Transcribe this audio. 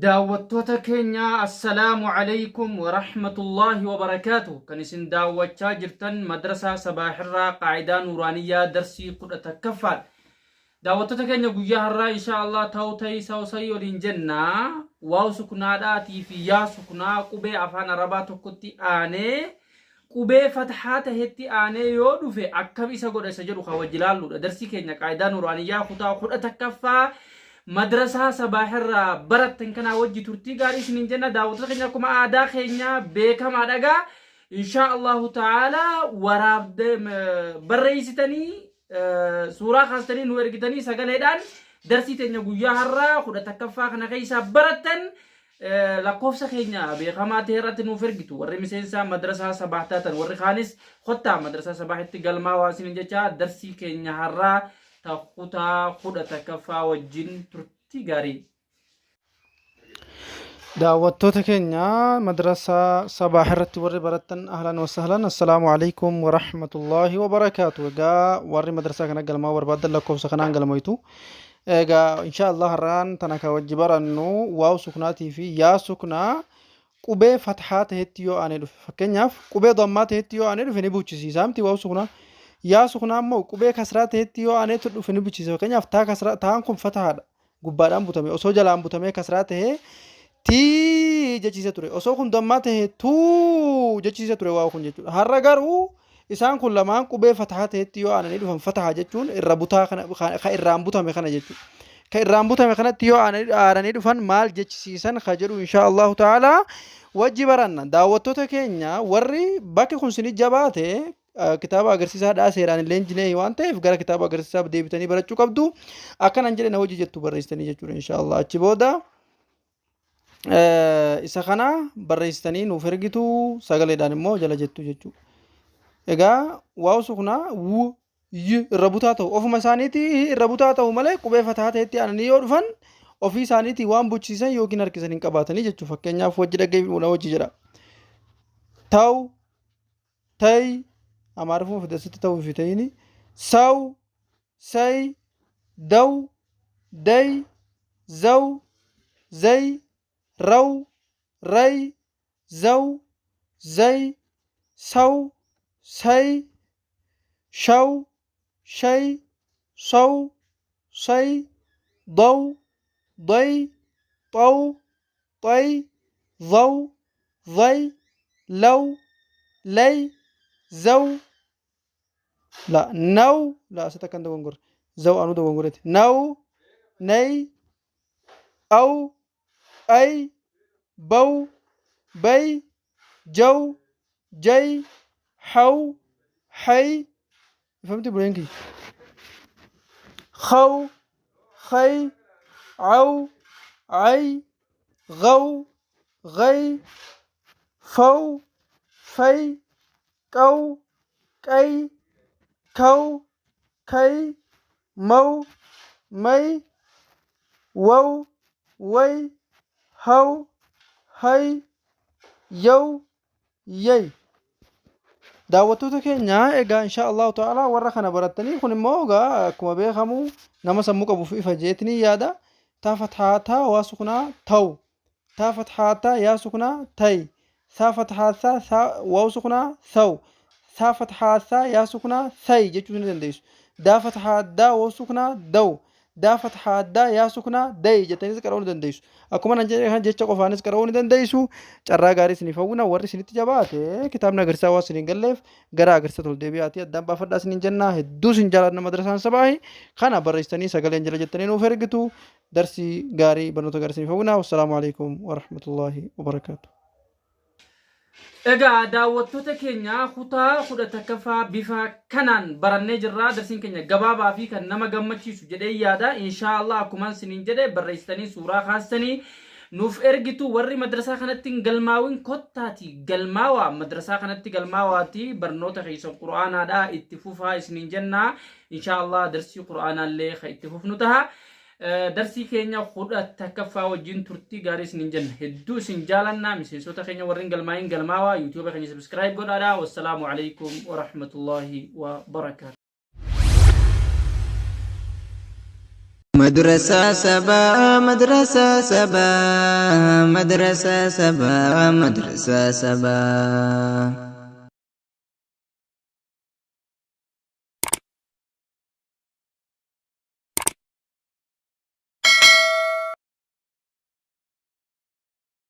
Daawwattoota keenya, assalaamu alaykum wa rahmatullaahi wa barakaatu. Kan isin daawwachaa jirtan madrasaa Sabaahirraa Qaayidaa Nuuraaniyyaa darsii 11ffaadha. Daawwattoota keenya, guyyaa har'aa insha Allah ta'u ta'ii sawsayii waliin jenna. Waaw suknaadhaatii fi yaa suknaa qubee afaan Arabaa tokkotti aanee, qubee fathaa tahetti aanee yoo dhufe akkam isa godha isa jedhu kan wajji laalluudha. Darsii keenya Qaayidaa Nuuraaniyyaa kutaa 11ffaa madrasaa Sabaahirraa barattan kanaa wajji turtii gaarii isiniin jenna. Daawwattoota keenya, akkuma aadaa keenya beekamaa dhagaa insha Allahu ta'ala waraabde barreessitanii, suuraa kaastanii nu ergitanii, sagaleedhaan darsii teenya guyyaa har'aa 11ffaa kana keessaa barattan lakkoofsa keenya beekamaa ta'e irratti nuuf ergitu. Warri miseensa madrasaa Sabaah taatan, warri kaanis kottaa madrasaa Sabaahitti galmaa isiniin jecha, darsii keenya har'aa ta kutaa 11ffaa wajjin turtii gaarii. Daawwattoota keenya, madrasaa Sabaah irratti warri barattan, ahlan wasahlan, assalaamu alaikum warahmatullaahi wabarakaatu. Egaa warri madrasaa kana galmaa barbaadan lakkoofsa kanaan galmoytu. Egaa insha Allah har'aan tana ka wajji barannu waaw suknaatii fi yaa suknaa qubee fathaa tahetti yoo aanee dhufe, fakkeenyaaf qubee dammaa tahetti yoo aanee dhufe ni buchisiisa miti waaw suknaa? Yaa suknaa immoo qubee kasraa tahetti yoo aanee dhufe ni buchisiisa. Fakkeenyaaf taa kasraa, taan kun fatahaadha, gubbaadhaan butame. Osoo jalaan butamee kasraa tahee tii jechiisa ture. Osoo kun dammaa tahee tuu jechiisa ture waa kun jechuudha. Har'a garuu isaan kun lamaan qubee fatahaa tahetti yoo aananii dhufan, fatahaa jechuun irra butaa kana, ka irraan butame kana jechuudha. Ka irraan butame kanatti yoo aananii dhufan maal jechisiisan ka jedhu insha Allahu ta'ala wajji baranna. Daawwattoota keenya, warri bakki kun sini jabaate kitaaba agarsiisaadhaa seeraan hin leenjinee waan ta'eef gara kitaaba agarsiisaa deebitanii barachuu qabdu. Akkanan jedhe na hojii jettu barreessitanii jechuudha insha Allah. Achi booda isa kana barreessitanii nuuf ergitu, sagaleedhaan immoo jala jettu jechuudha. Egaa waaw suknaa wu y irra butaa ta'u, ofuma isaaniitii irra butaa ta'u malee, qubee fataa ta'etti aananii yoo dhufan ofii isaaniitii waan buchisiisan yookiin harkisan hin qabaatanii jechuudha. Fakkeenyaaf wajji dhaggeeffatu na wajji jedha. Ta'u, tay, Amaarifuma fidasitti ta'uu fi tayini, saw, say, daw, day, zaw, zay, raw, ray, zaw, zay, saw, say, shaw, shay, saw, say, daw, day, xaw, xay, zaw, zay, law, lay, zaw, la, naw, la, asitti akkan dogongorre, zaw anuu dogongoreeti, naw, nay, aw, ay, baw, bay, jaw, jay, haw, hay. Ifamti buleen kiyya. Khaw, khay, aw, ay, ghaw, ghay, faw, fay, qaw, qay, kaw, kay, maw, may, waw, way, haw, hay, yaw, yay. Daawwattoota keenya, egaa insha Allahu ta'ala warra kana barattanii, kun immoo egaa akkuma beekamu nama sammuu qabuuf ifa jeetanii yaada. Taa fathaa taa waa suknaa taw, taa fathaa taa yaa suknaa tay, saa fathaa saa saa waaw suknaa saw, saa fathaa saa yaa suknaa say jechuu ni dandeessu. Daa fathaa daa waaw suknaa daw, daa fathaa daa yaa suknaa day jettaniis qara'uu ni dandeessu. Akkuma nan jedhe kana jecha qofaanis qara'uu ni dandeessu. Carraa gaarii isiniif hawwina. Warri isinitti jabaate, kitaabni agarsiisaa waan isiniin galleef gara agarsiisa tol deebi'aatii addaan baafadhaa isiniin jenna. Hedduu isin jaalanna. Madrasaan Sabaahi kana barreessitanii sagaleen jala jettanii nuuf ergitu. Darsii gaarii, barnoota gaarii isiniif hawwina. Wassalaamu alaikum warahmatullaahi wabarakaatu. Egaa daawwattoota keenya, kutaa 11ffaa bifa kanaan barannee jirra. Darsiin keenya gabaabaa fi kan nama gammachiisu jedhee yaada. Inshaa Allah akkuman siniin jedhe barreessitanii suuraa kaastanii nuuf ergitu. Warri madrasaa kanatti hin galmaawin kottaati galmaawaa. Madrasaa kanatti galmaawaati barnoota keessan Qur'aanaadha itti fufaa isiniin jenna. Inshaa Allah darsii Qur'aanaallee kan itti fufnu taha. Darsii keenya 11ffaa wajjin turtii gaarii isiniin jenna. Hedduu isin jaalanna. Miseensota keenya warreen galmaa'iin galmaawaa. YouTube keenya subscribe godhaadha. Wassalaamu alaikum warahmatullaahi wabarakaatu. Madrasaa sabaa, madrasaa sabaa, madrasaa sabaa, madrasaa sabaa.